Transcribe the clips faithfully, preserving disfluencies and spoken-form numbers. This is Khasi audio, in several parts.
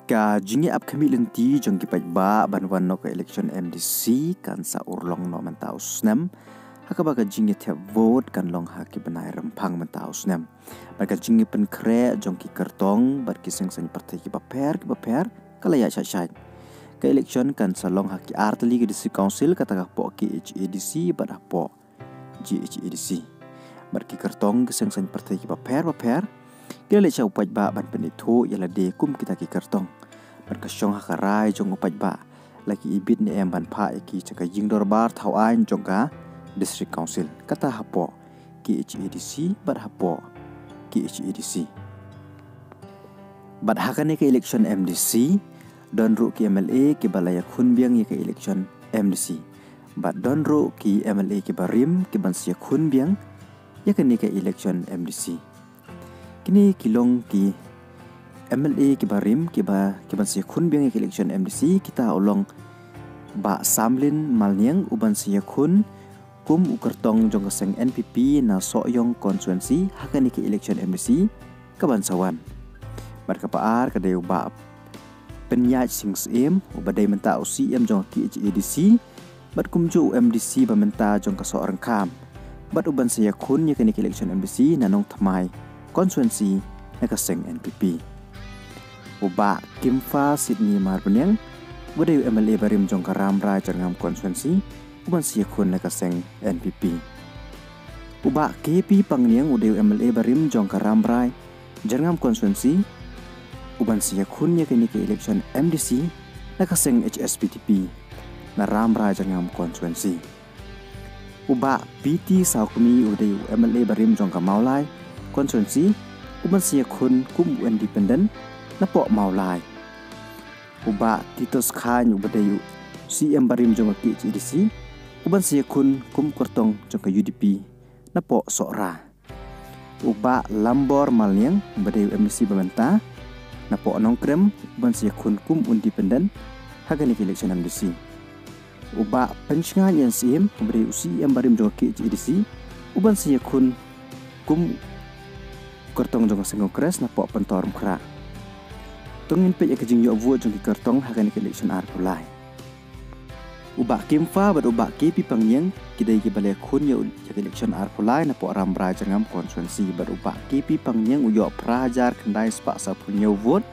Ka jingïaap khmih lynti jong ki paidbah ban wan noh ka election M D C kan sa urlong noh mynta u snem, ha kaba ka jingïathep vote kan long ha ki bnai rymphang mynta u snem. Bad ka jingïapynkhreh jong ki kyrtong bad ki seng saiñ pyrthei kiba pher kiba pher ka la ïaid shai shai. Ka election kan sa long ha ki artylli ki District Council, kata ka hapoh K H A D C bad hapoh G H A D C. Bad ki kyrtong ki seng saiñ pyrthei kiba pher ba pher ki la leit sha u paidbah ban pynithuh ïa lade kum kita ki kyrtong. Bad ka shong ha ka rai jong u paidbah la ki ibit ne em ban phah ïa ki sha ka jingdorbar thaw aiñ jong ka District Council, kata hapoh K H A D C bad hapoh K H A D C. Bad ha kane ka election M D C don ruh ki M L A kiba la ïakhun biang ïa ka election M D C. Bad don ruh ki M L A kiba rim kiban sa ïakhun biang ïa kane ka election M D C. Kine ki long ki M L A kiba rim kiba, kiban sa ïakhun biang ïa ka election M D C, kita u long Bah Samlin Malniang uban sa ïakhun kum u kyrtong jong ka seng N P P na Sohiong constituency ha kane ka election M D C kaban sa wan. Bad kaba ar ka dei u Bah Pynïaid Sing Syiem uba dei mynta u C M jong ka K H A D C, bad kumjuh u M D C ba mynta jong ka Sohryngkham, bad uban sa ïakhun ïa kane ka election M D C na Nongthymmai constituency na ka seng N P P. U Bah Kimfa Sitngi Marbaniang uba dei u M L A barim jong ka Rambrai Jyrngam constituency, uban sa ïakhun na ka seng N P P. U Bah K P Pangniang u dei u M L A barim jong ka Rambrai Jyrngam constituency, uban sa ïakhun ïa kane ka election M D C na ka seng H S P D P na Rambrai Jyrngam constituency. U Bah P T Sawkmie u dei u M L A barim jong ka Mawlai constituency, uban sa ïakhun kum u independent na poh Mawlai. U Bah Titus Chyne uba dei u C M barim jong ka K H A D C, uban sa ïakhun kum kyrtong jong ka U D P na poh Sohra. U Bah Lambor Malniang uba dei u M D C ba mynta na poh Nongkrem, uban sa ïakhun kum u independent ha kane ka election M D C. U Bah Pynshngaiñ Ian Syiem uba dei u C M barim jong ka K H A D C, uban sa ïakhun kum kyrtong jong ka seng Congress na poh Pynthorumkhrah. To ngin peit ïa ka jingïoh vote jong ki kyrtong ha kane ka election arphew lai. U Bah Kimfa bad u Bah K P Pangniang ki dei kiba la ïakhun ïa u, ïa ka election arphew lai na poh Rambrai Jyrngam constituency, bad u Bah K P Pangniang u ïoh phra hajar khyndai spah sawphew hynñiew vote,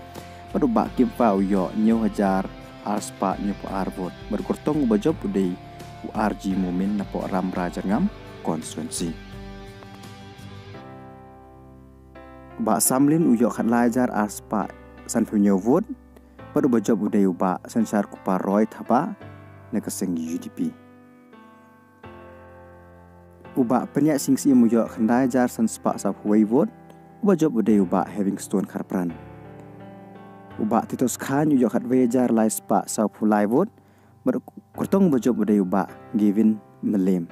bad u Bah Kimfa u ïoh hynñiew hajar ar spah hynñiewphew ar vote, bad u kyrtong uba jop u dei u R G Momin na poh Rambrai Jyrngam constituency. U Bah Samlin u ïoh khatlai hajar ar spah sanphew hynñiew vote, bad uba jop u dei u Bah Synshar Kupar Roy Thabah na ka seng U D P. U Bah Pynïaid Sing Syiem u ïoh khyndai hajar san spah sawphew wei vote, uba jop u dei u Bah Havingstone Kharpran. U Bah Titus Chyne u ïoh khatwei hajar lai spah sawphew lai vote, bad u kyrtong uba jop u dei u Bah Gavin Mylliem.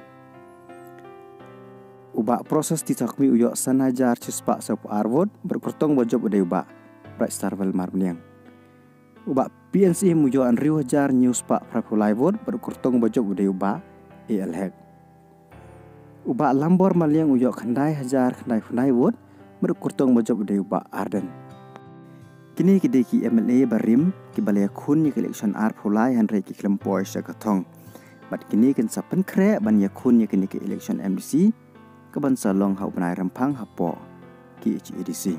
U Bah Precious T Sawkmie u ïoh san hajar shi spah sawphew ar vote, bad u kyrtong uba jop u dei u Bah Brightstarwell Marbaniang. U Bah P N Syiem u ïoh hynriew hajar hynñiew spah phraphew lai vote, bad u kyrtong uba jop u dei u Bah A L Hek. U Bah Lambor Malniang u ïoh khyndai hajar khyndai phew khyndai vote, bad u kyrtong uba jop u dei u Bah Ardent. Kine ki dei ki M L A barim kiba la ïakhun ïa ka election arphew lai, hynrei ki khlem poi sha ka thong. Bad kine kin sa pynkhreh ban ïakhun ïa kane ka election M D C kaban sa long ha u bnai Rymphang hapoh K H A D C.